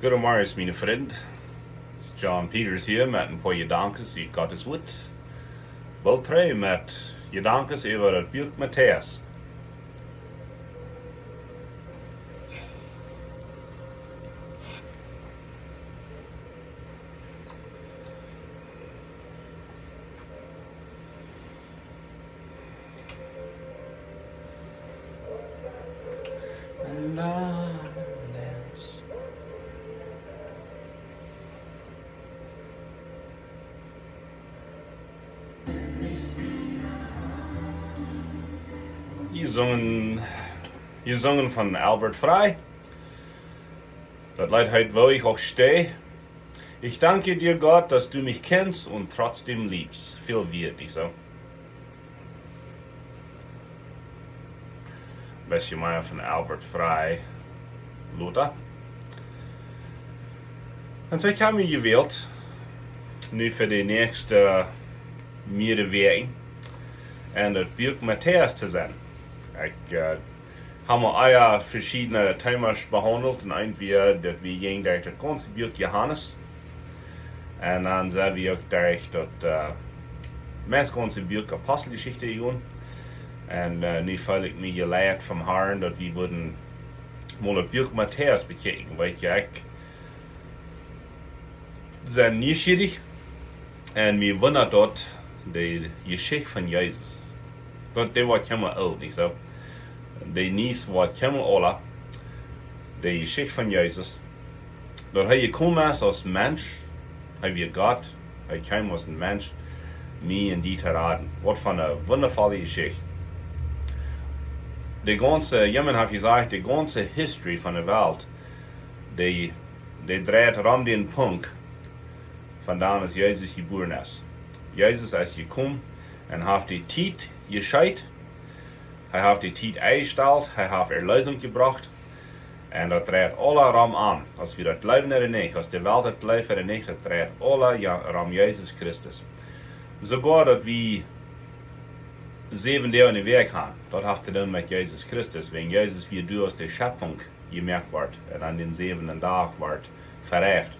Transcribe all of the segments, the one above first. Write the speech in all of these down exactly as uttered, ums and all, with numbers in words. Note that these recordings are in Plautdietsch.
Goodemorjes, miene Frind. Daut es John Peters hia met een poa Jedanken ut Gottes Wuat. Boolt trigj met Jedanken äwa daut Buak Matäus. Jie sungen, jie sungen von Albert Frey. Daut Leet heet Wo ich auch stehe. Ich danke dir, Gott, dass du mich kennst und trotzdem liebst. Väl Wieed, nich soo? Bestje mea von Albert Frey lota. Un soo, ekj hab mie jewält, nu fa de näakjste mierere Wäakjen, en daut Buak Matäus to sennen. Ekj, äh, hab aul ea veschiedne Themas behaundelt, un eent wia daut wie jinjen derch daut gaunze Buak Johanes. Un dan sent wie uk derch daut, äh, meist gaunze Buak Aposteljeschicht jegonen. Un, äh, nu feel ekj mie jeleit vom Harn, daut wie wudden mol daut Buak Matäus bekjikjen. Weetst, ekj sie nieschierich. Un mie wundat daut, de Jeschicht von Jesus. Daut, dee woat kjeenmol oolt, nich soo? Dee Niees woat kjeenmol oolt. De Jeschicht von Jesus. Daut hee jekomen es aus Mensch, hee wia Gott, hee kjeem aus een Mensch, mie un die to raden. Waut fa eene wundavolle Jeschicht. De gaunze, jemaunt haft jesajcht, de gaunze history von de Welt, dee, dee dreit rom dän Punkt, von dan aus Jesus jebuaren es. Jesus es jekomen un haft de Tiet jescheet. Hee haft de Tiet enjestalt, hee haft Erleesunk jebrocht. Un daut dreit aula rom am. Aus wie daut jleewen ooda nich, aus de Welt daut jleeft ooda nich, daut dreit aula, jo, rom Jesus Christus. Soogoa daut wie säwen Doag enne Wäakj haben, daut haft to doonen met Jesus Christus, wäajen Jesus wia doa aus de Schepfunk jemoakt wort un aun dän säwenden Dach wort vereeft.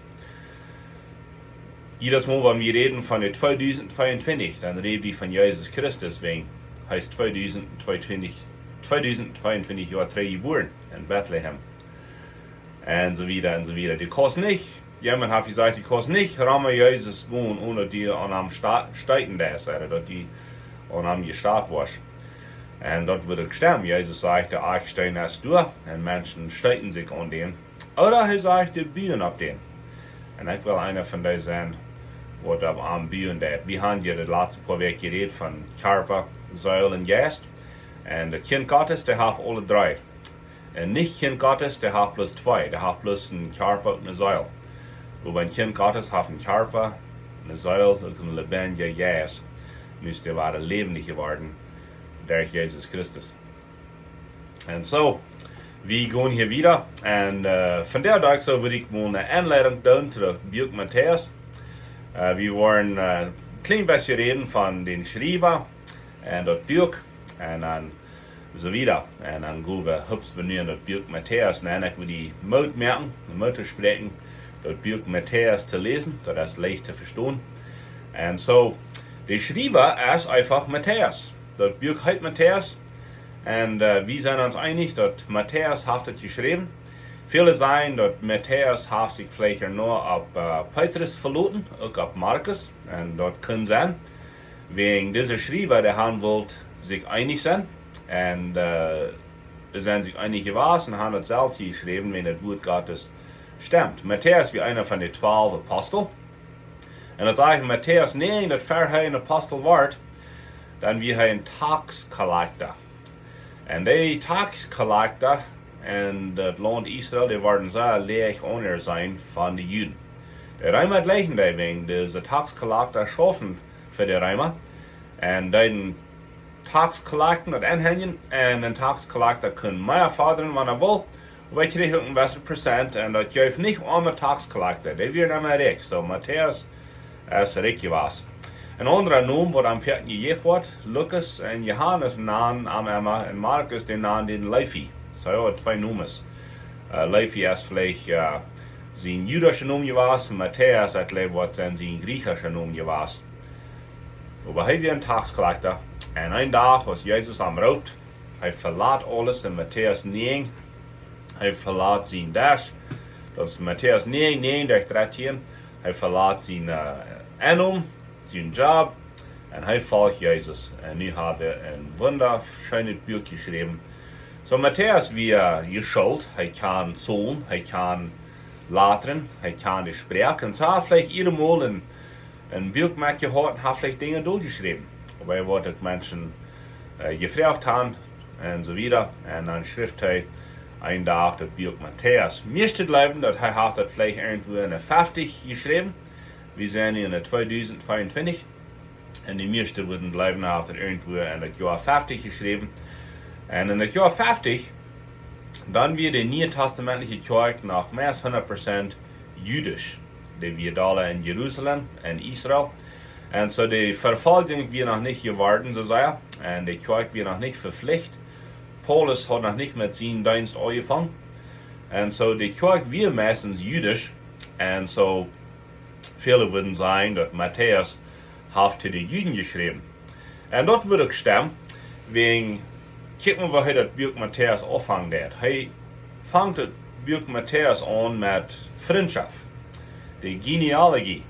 Jiedet Mol, wan wie räden von de tweedusent tweeuntwintich, dan räd wie von Jesus Christus, wäajen hee es tweedusent tweeuntwintich, tweedusent tweeuntwintich Joa trigj jebuaren en Betlehem. Un soo wieda un soo wieda. Du kaust nich, jemaunt haft jesajcht, du kaust nich rom Jesus gonen, onen daut du aun am sta-, steeten deist, ooda daut du aun am jestat woascht. Un daut wudd uk stemmen. Jesus sajcht, de Akjsteen es doa, un Menschen steeten sikj aun dän. Ooda hee sajcht, dee buen opp dän. Un ekj well eena von dee sennen, waut opp am buen deit. Wie haben hia de latste poa Wäakj jerät von Kjarpa, Seel un Jeist. Un daut Kjint Gottes, dee haft aule dree. Un nich Kjint Gottes, dee haft bloos twee. Dee haft bloos een Kjarpa un eene Seel. Oba een Kjint Gottes haft een Kjarpa, eene Seel un een lebendigen Jeist. Nu es dee wada läwendich jeworden derch Jesus Christus. Un soo, wie gonen hia wieda. Un, äh, vondoag soo wull ekj mol eene Enleidunk doonen to daut Buak Matäus. Äh, wie woaren, äh, een kjlien bät räden von dän Schriewa un daut Buak. Un dan soo wieda. Un dan go wie, hupsen wie nu en daut Buak Matäus. Un ekj well die Moot moaken, Moot toospräakjen, daut Buak Matäus to läsen. Daut es leicht to vestonen. Un soo, de Schriewa es eefach Matäus. Daut Buak heet Matäus. Un, äh, wie sent ons eenich, daut Matäus haft daut jeschräwen. Väle sajen, daut Matäus haft sikj veleicht ea noch opp, äh, Petrus veloten, uk opp Markus. Un daut kunn sennen. Wäajen dise Schriewa, dee haben wullt sikj eenich sennen. Un, äh, dee sent sikj eenich jewast un haben daut selfst jeschräwen, wäajen daut Wuat Gottes stemt. Matäus wia eena von de twalf Apostel. Un daut sajcht Matäus näajen, daut ver hee een Apostel wort, dan wia hee een Taxkollekta. Un dee Taxkollekta en daut Launt Israel, dee wieren sea läach aunjeseenen von de Juden. De Reema jlikjden dee, wäajen dise Taxkollekta schauften fa de Reema. Un dee Taxkollekta, daut enhenjen, un een Taxkollekta kunn mea fodren, wan hee wull. Oba hee kjrieech uk een bät Prozent, un daut jeef nich oame Taxkollekta. Dee wieren emma rikj. Soo, Matäus es rikj jewast. Een aundra Nomen, waut am foaken jejäft woat, Lukas un Johanes nanen am emma, un Markus, dee nanen dän Leewi. Soo, hee haud twee Nomes. Äh, Leewi es veleicht, äh, sien jüdischa Nomen jewast, un Matäus, ekj jleew, woat sennen sien griechischa Nomen jewast. Oba hee wia een Taxkolakta. Un een Dach, aus Jesus am roopt, hee velat aules en Matäus näajen. Hee velat sien Desch. Daut es Matäus näajen, näajen derch dartieen. Hee velat sien, äh, Ennom, sien Job. Un hee folcht Jesus. Un nu haft hee een wundascheenet Buak jeschräwen. Soo, Matäus wia jeschult, hee kaun Zollen, hee kaun Latren, hee kaun de Sproak. Un soo haft veleicht jieda mol een, een Buak metjehaut un haft veleicht Dinja doljeschräwen. Oba hee woat uk Menschen, äh, jefroagt haben un soo wieda. Un dan schrift hee een Dach daut Buak Matäus. Mieeschte jleewen, daut hee haft daut veleicht irjentwua en de feftich jeschräwen. Wie sent nu en de tweedusent tweeuntwintich. Un de mieeschte wudden jleewen, hee haft daut irjentwua en daut Joa feftich jeschräwen. Un en daut Joa feftich, dan wia de niee-testamentliche Kjoakj noch meist hundat Prozent jüdisch. Dee wia doa en Jerusalem, en Israel. Un soo de Vefoljunk wia noch nich jeworden, soo sea. Un de Kjoakj wia noch nich veflicht. Paulus haud noch nich met sienen Deenst aunjefongen. Un soo de Kjoakj wia meistens jüdisch. Un soo väle wudden sajen, daut Matäus haft to de Juden jeschräwen. Un daut wudd uk stemmen, wäajen, kjikj mol, woo hee daut Buak Matäus aunfangen deed. Hee fangt daut Buak Matäus aun met Frintschoft, de Genealogie.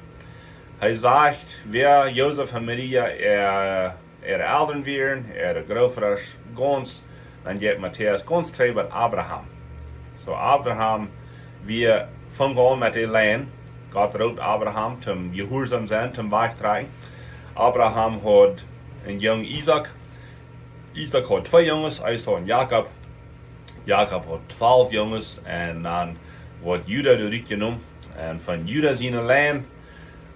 Hee sajcht, wäa Josef un Maria äa, äare Elren wieren, äare Grootöasch, gaunz, dan jeit Matäus gaunz trigj bat Abraham. Soo, Abraham wia von Gott met de Lien. Gott roopt Abraham toom jehuarsom sennen, toom wajchtrakjen. Abraham haud een Jung, Isaak. Isaak haud twee Junges, Esau un Jakob. Jakob haud twalf Junges, un dan woat Juda doa rutjenomen. Un von Juda siene Lien,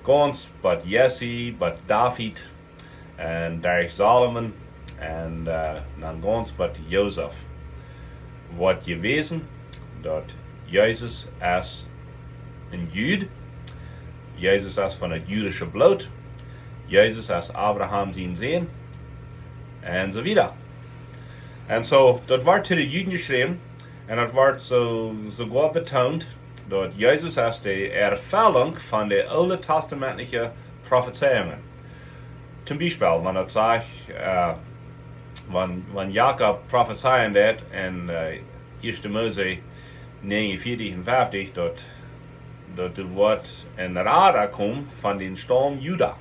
gaunz bat Jesse, bat David, un derch Salomo, un, äh, dan gaunz bat Josef. Woat jewäsen, daut Jesus es een Jud, Jesus es von daut jüdische Bloot, Jesus es Abraham sien Sän, un soo wieda. Un soo, daut woat to de Juden jeschräwen, un daut woat soo, soogoa betoont, daut Jesus es de Erfellunk von de ooltestamentliche Profezeiungen. Toom Biespel, wan daut sajcht, äh, wan, wan Jakob profezeien deed en, äh, ieeschte Mose näajen, vieetich un feftich, daut, daut doa woat een Rada komen von dän Staum Juda.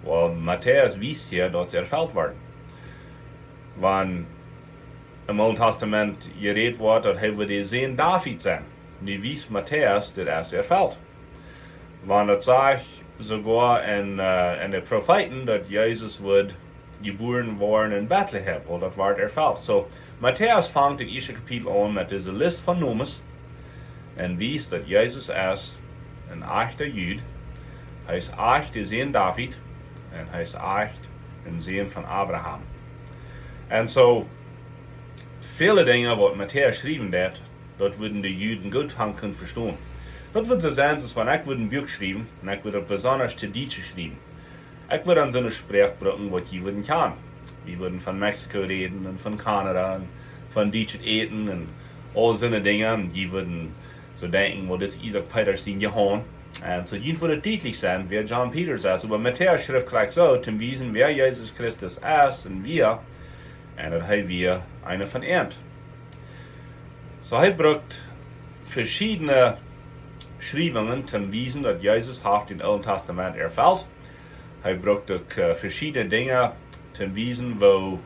Well, Matäus wiest hia, daut see erfelt worden. Wan em Oolen Testament jerät woat, daut hee wudd de Sän David sennen. Nu wiest Matäus, daut es erfelt. Wan daut sajcht soogoa en, äh, en de Profeeten, daut Jesus wudd jebuaren woaren en Betlehem, well, daut woat erfelt. Soo, Matäus fangt daut ieeschte Kapitel aun met dise List von Nomes un wiest, daut Jesus es een ajchta Jud. Hee es ajcht de Sän David un hee es ajcht een Sän von Abraham. Un soo, väle Dinja, waut Matäus schriewen deed, daut wudden de Juden goot haben kunt vestonen. Daut wudd soo sennen, aus wan ekj wudd een Buak schriewen, un ekj wudd daut besonda to Dietsche schriewen. Ekj wudd dan soone Sproak brucken, waut jie wudden kjanen. Wie wudden von Mexiko räden un von Kanada un von dietschet Äten un aul soone Dinja. Un jie wudden soo denkjen, well, dit es Isaak Peters sien Jehaun. Un soo, junt wudd daut dietlich sennen, wäa John Peters es. Oba Matäus schrift krakjt soo, toom wiesen, wäa Jesus Christus es un wia, un daut hee wia eena von an. Soo, hee brukt veschiedne Schriewungen toom wiesen, daut Jesus haft em Oolen Testament erfelt. Hee brukt uk, äh, veschiedne Dinja toom wiesen, woo,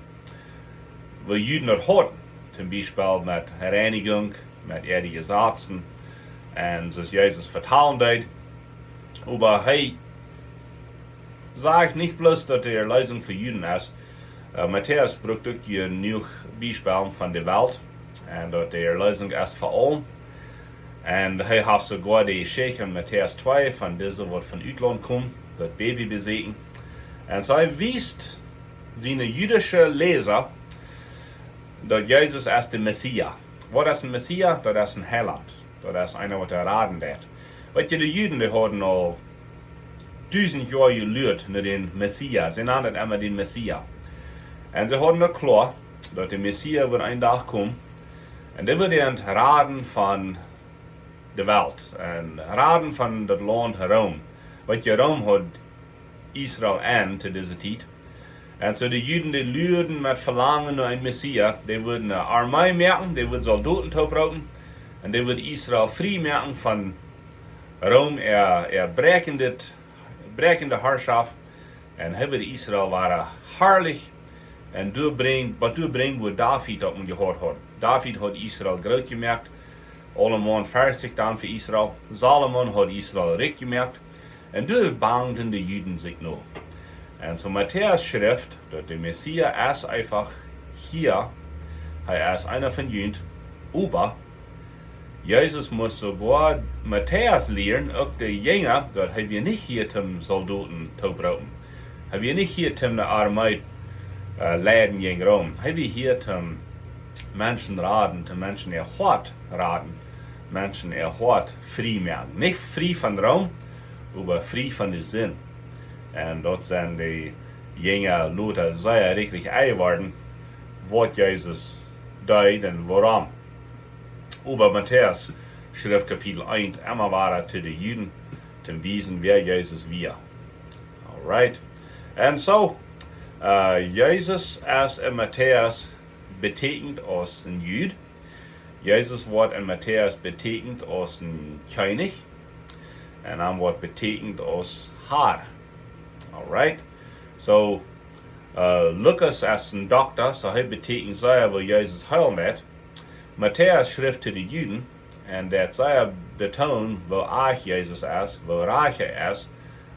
woo Juden daut hauden. Toom Biespel met Reinijunk, met äare Jesazen. Un soo aus Jesus vetalen deed. Oba hee sajcht nich bloos, daut de Erleesunk fa Juden es. Äh, Matäus brukt uk jenuach Biespels von de Welt. Un daut de Erleesunk es fa aulem. Un hee haft soogoa de Jeschicht en Matäus twee von dise, waut von Utlaunt komen, daut Baby beseakjen. Un soo hee wiest siene jüdische Läsa, daut Jesus es de Messias. Waut es een Messias? Daut es een Heilaunt. Daut es eena, waut raden deit. Weet jie, de Juden, dee hauden aul dusent Joa jeluat no dän Messias. See nanden daut emma dän Messias. Un see hauden daut kloa, daut de Messias wudd een Dach komen. Un dee wudd an raden von de Welt un raden von daut Launt Rom. Wiels Rom haud Israel aun to dise Tiet. Un soo de Juden, dee luaden met Velangen no een Messias, dee wudd eene Armee moaken, dee wudd Soldoten tooproopen un dee wudd Israel frie moaken von Rom äa, äa bräakjendet, bräakjende Harschoft. Un hee wudd Israel wada harlich un doabrinjen, waut doabrinjen, wua David opp jehaut haud. David haud Israel groot jemoakt, aule Maun fersich dan fa Israel. Salomo haud Israel rikj jemoakt. Un doa bangden de Juden sikj no. Un soo Matäus schrift daut de Messias es eefach hia, hee es eena von junt, oba Jesus must soogoa Matäus lieren, uk de Jinja, daut hee wia nich hia toom Soldoten tooproopen. Hee wia nich hia toom de Armee, äh, leiden jäajen Rom. Hee wia hia toom Menschen raden, toom Menschen äa Hoat raden, Menschen äa Hoat frie moaken. Nich frie von Rom, oba frie von de Sind. Un daut sent de Jinja lota sea rikj enjeworden, waut Jesus deed un wuarom. Oba Matäus schrift Kapitel eent emma wada to de Juden, toom wiesen, wäa Jesus wia. Alright. Un soo, äh, Jesus es en Matäus beteakjent aus een Jud. Jesus woat en Matäus beteakjent aus een Kjennich. Un dan woat beteakjent aus Har. Alright. Soo, äh, Lukas es een Dokta, soo hee beteakjent sea, woo Jesus heelen deed. Matäus schrift to de Juden, un daut sea betont, woo ieescht Jesus es, woo rikj hee es,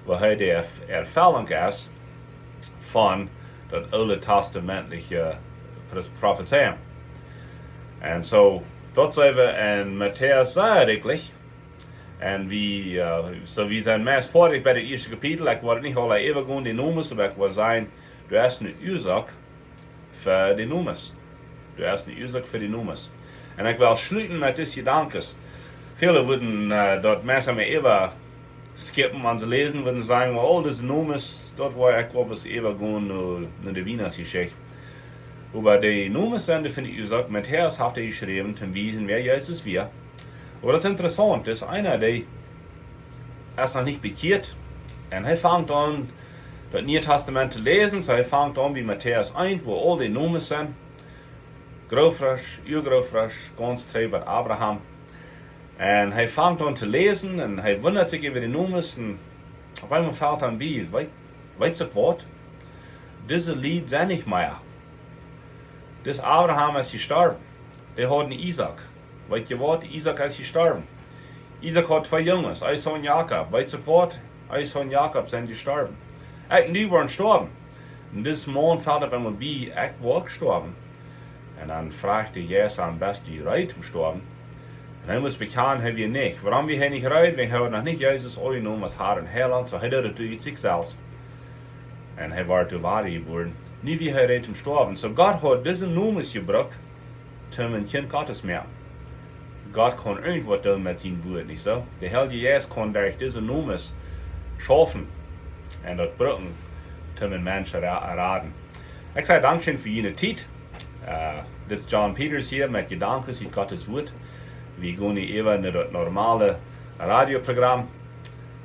woo hee de Erf-, Erfellunk es von daut Oole Testamentliche Pros-, Profezeiunk. Un soo, daut seene wie en Matäus sea rikjlich. Un wie, äh, soo wie sent meist foadich bie daut ieeschte Kapitel. Ekj woa nich aula äwagonen, de Nomes, oba ekj woa sajen, doa es eene Uasoak fa de Nomes. Doa es eene Uasoak fa de Nomes. Un ekj well schluten met dise Jedanken. Väle wudden, äh, daut meist emma äwa skippen, wan see läsen, wudden sajen, well, oh, dise Nomes, daut woa ekj woll bloos äwagonen no, no de Wienachtsjeschicht. Oba de Nomes sent von de Uasoak, Matäus haft dee jeschräwen, toom wiesen, wäa Jesus wia. Oba daut es interessaunt, daut es eena, dee es noch nich bekjieet. Un hee fangt aun, daut Niee Tastament to läsen, soo hee fangt aun bie Matäus eent, wua aul de Nomes sent. Grootvodasch, Uagrootvodasch, gaunz trigj bat Abraham. Un hee fangt aun to läsen un hee wundat sikj äwa de Nomes un opp eemol felt am bie, weet, weetst du waut? Dise Lied sent nich mea. Dis Abraham es jestorwen. Dee haud een Isaak. Weetst du waut? Isaak es jestorwen. Isaak haud twee Junges, Esau un Jakob. Weetst du waut? Esau un Jakob sent jestorwen. Ekj un du woaren stoawen. Un dis Maun felt opp eemol bie, ekj woa uk stoawen. Un dan fruach de Jeist am, best du reed toom stoawen? Un hee must bekjanen, hee wia nich. Wuarom wia hee nich reed? Wiels hee haud noch nich Jesus aunjenomen aus Har un Heilaunt, soo hee deed daut derch sikj selfst. Un hee wort doa wada jebuaren. Nu wia hee reed toom stoawen. Soo Gott haud dise Nomes jebrukt, toom een Kjint Gottes moaken. Gott kaun irjentwaut doonen met sien Wuat, nich soo? De Heilje Jeist kaun derch dise Nomes schaufen un daut brucken, toom een Mensch ra-, raden. Ekj saj dankscheen fa june Tiet. Äh, dit es John Peters hia met Jedanken ut Gottes Wuat. Wie gonen nu äwa no daut normale Radioprogram.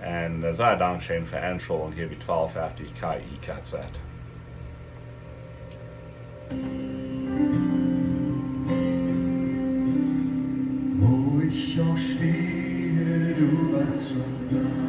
Un, äh, saj dankscheen fa enschaulten hia bie twalf feftich K I K Z. Wo ich auch stehe, du warst schon da.